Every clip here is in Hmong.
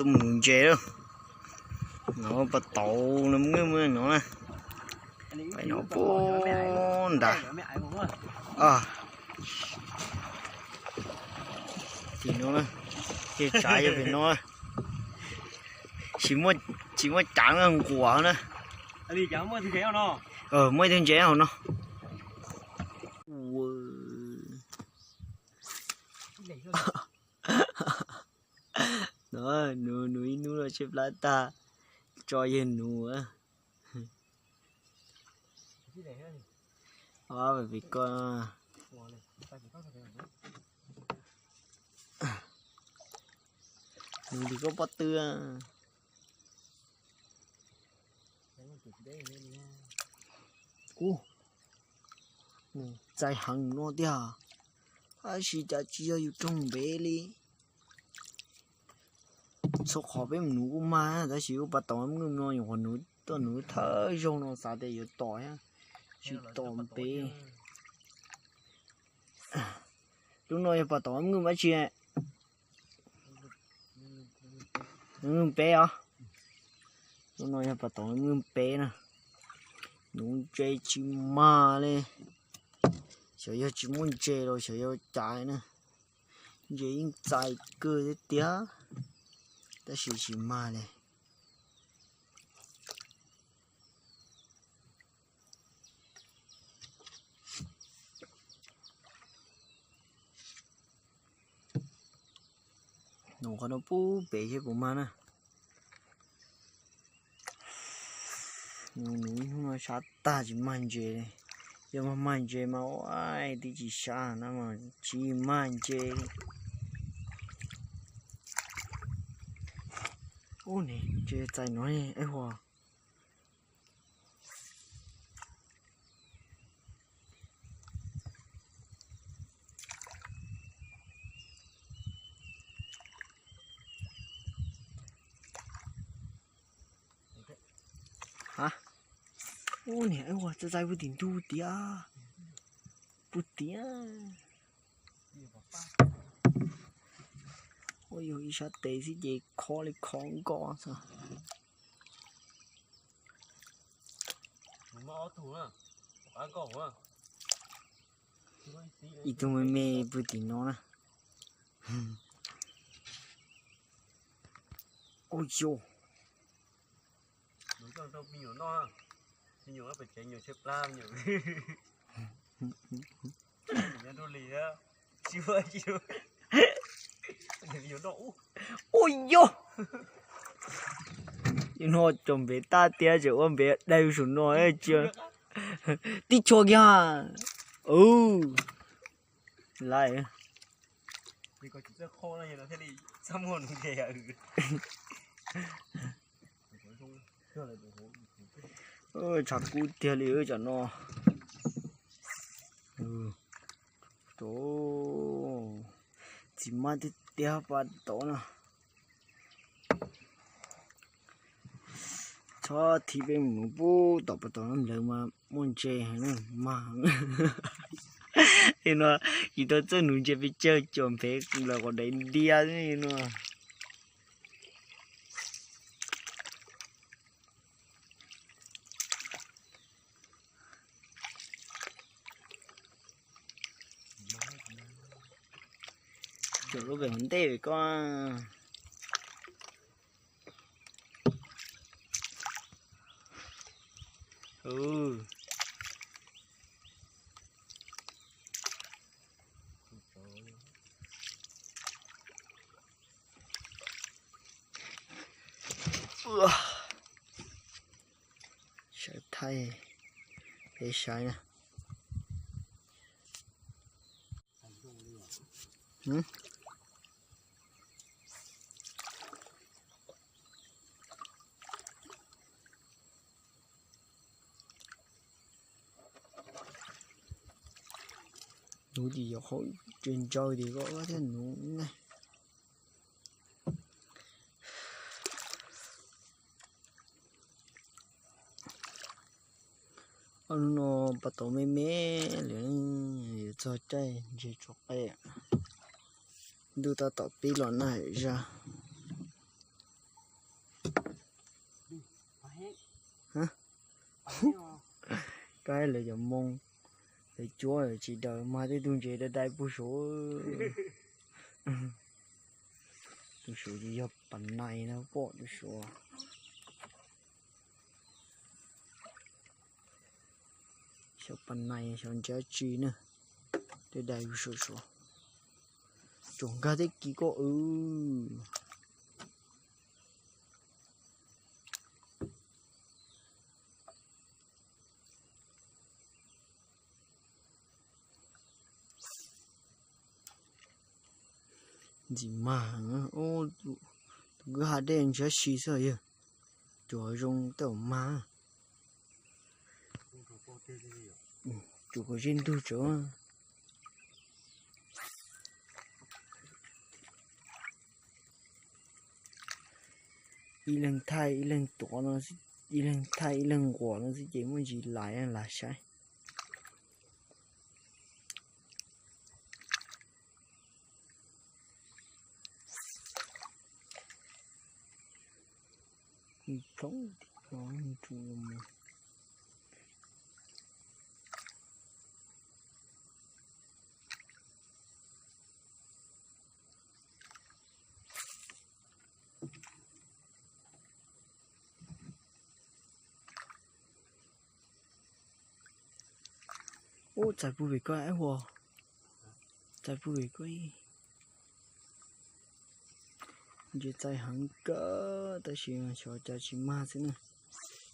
Mus ntses lawm. No pas tauv no, muaj no na. Pem no pub nrad. Tim no na, ces tsav yog pem no. Tsis muaj, tsis muaj cav no nquas na. Muaj ib tug ntses hauv no. No, nuv, nuv ib hnub no tshaib plab tag, tso yawg nuv. Pem ko, nuv tim koj pob tw. Ub, txais heev no tiag, tab sis cas tsis yog yus roog npev li. Txhua qhov peb mus nuv kuj mag, tab sis lub pas tauv maj mwj no nyuam qhuav nuv tuaj nuv thawj zaug no xav tias yuav tom thiab, tsis tom npev. Lub no yog pas tauv maj mwj dab tsi? Maj mwj peb os. Lub no yog pas tauv maj mwj peb na. Nuv ntses tsis mag li. Xyov yog tsis muaj ntses los xyov yog cas na. Ntses yeej txais kawg thiab tiag, tab sis tsis mag li. Nuv qhov no pub pem seb puas mag na. Nuv ib hnub no sab tag tsis mag ntses li. Yog mag mag ntses mas ua tib tsis sab na mas tsis mag ntses li. Ub, ntses txais no ib huam. Ub, niam, ua txaij txaij puag tim ntug tiag, puag tiag. Ua yog ib sab tes xwb ces khob li khob nkoj xwb. Ib tug me me puag tim no na. Ua yog Ua yog, no cov npev tag tiag, tseem ua npev daig saum no tsis tib tshua kiag. Lawm, tshav kub tiag li tam no. Txiv maj tiag tiag pas tod no. Txhob thib peb mus pub tom pas tod no lawm mas muaj ntses heev na, mag. No tsis tau txawj nuv ntses pes tsawg, cuam nphev lawm qhov daiv ntias no. Cov lub pem hauv ntej pem ko. Sawv thaij peb saib na. Nuv ces yuav qhov tseem ntsawg ces koj thiaj nuv ne. Ob hnub no pas tod me me li, yuav txog caij ntses tso qe. Ntuj tab tom pib los nag zog. Koj lawv cov moo, lawv cuab tsis daws mas tej tug ntses dai dai puag saud. Tus saud ces yog pas nais no pom tus saud. Xyov pas nais xyov ntses dab tsi na. Dai dai puag saud saud. Tsuas nkag tej kiv koj wb. Ntxim mag, tus kwj ha dej ntsis dab si xwb yog, tsuas zoo tej zaum mag. Tsuas kom zeb ntug tsawv. Ib leeg thaij ib leeg tuav no, ib leeg thaij ib leeg nquas no xwb ces muaj ntsis lais lam saib. Ploog, ploog mus. Ub, txais puag pem koj ib hua, txais puag pem koj ib. Ntses txais heev kawg tab sis xyov cas tsis mag xwb na.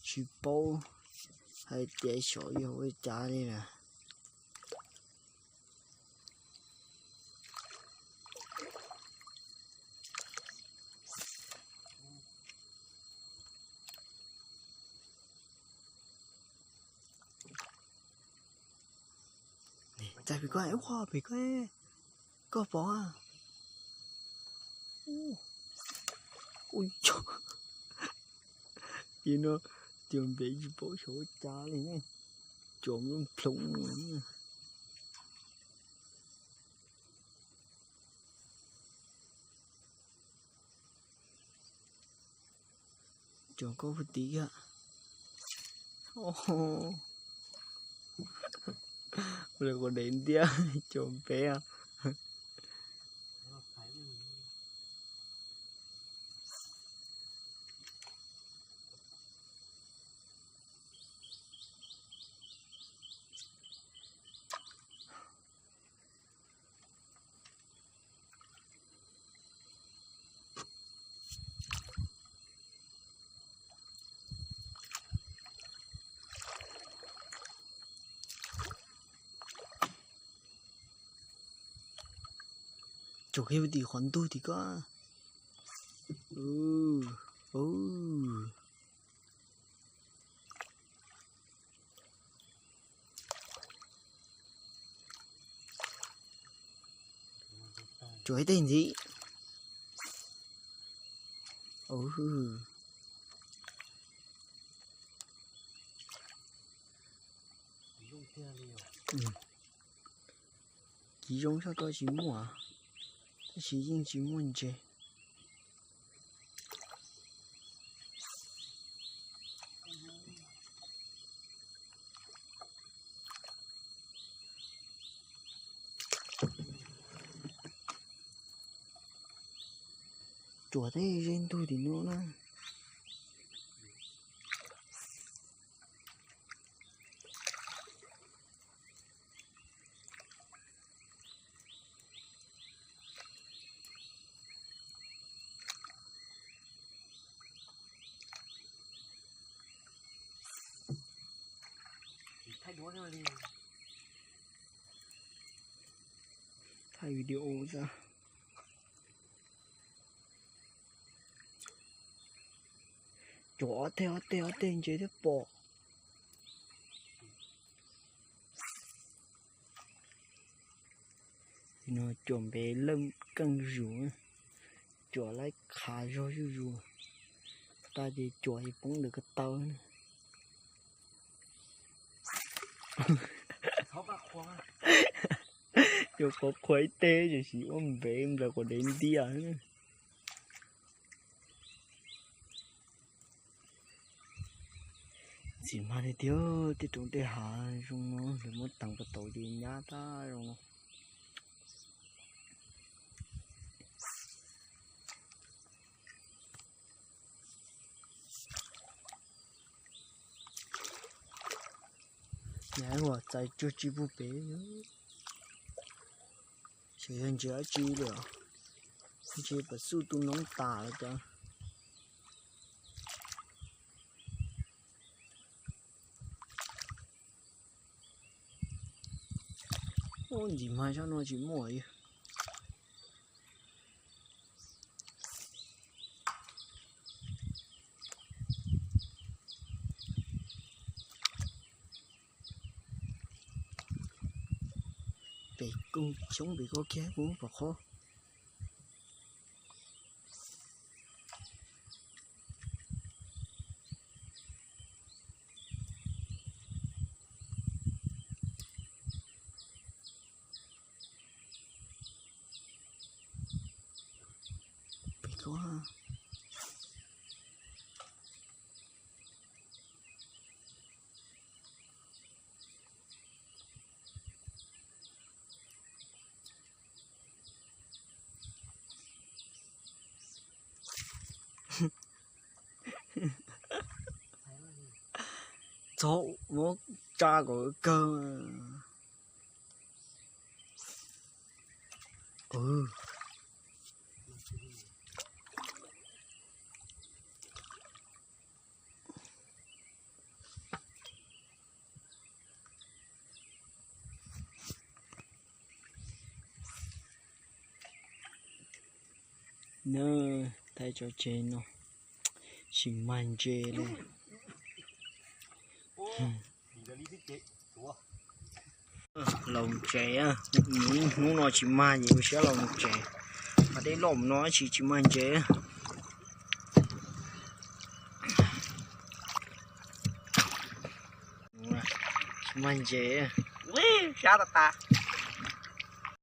Tsis paub hais tias xyov yog ua cas li lawm. Txais pem koj, ua pem koj, koj pom. Ua, no, cov npe tsis paub xyov ua cas li ne, cov nplooj ploov. Cov koj puag tid kiag. Lawv quav dev ntiab cov npe. Tsuas kiag tim qhov ntug tim ko. Tsuas ib teg ntxiv. Kiv zoo sab ko tsis muaj, tab sis yeej tsis muaj ntses. Tsuas tej zeb ntug tim no na. Thaij video xwb. Cov ob teg ob teg ob teg ntses thiab pom. No cuam npe leej keej zus, cuam laib qhav zog zuj zus, tag ces cuam poob ntawm ko taw. Yuav qhuav qhuav ib teg tiam sis ua npe nplaws quav dev ntiaj. Txiv mag li tiag, tej rooj tej hav zoo no lawv muab teev pas tauv ces nyab tag zoo no. Nyab ua txais tsuag tsi puag pem, xyov yog ntses dab tsi li os, ntses pas xuj tu noob tas lawm cas. Ub, ntsis mag sab no tsis muaj li. Pem koog xyoob pem ko kiag kuv pom qhov. Pem ko. Txhob muab tsa kom kawg. Nab, thaij tso tsev no, tsis mag ntses li. Laus tsev, hnub no tsis mag ces ua siab laus tsev. Mas tej loj no tsis tsis mag ntses. Tsis mag ntses. Sab tas tas.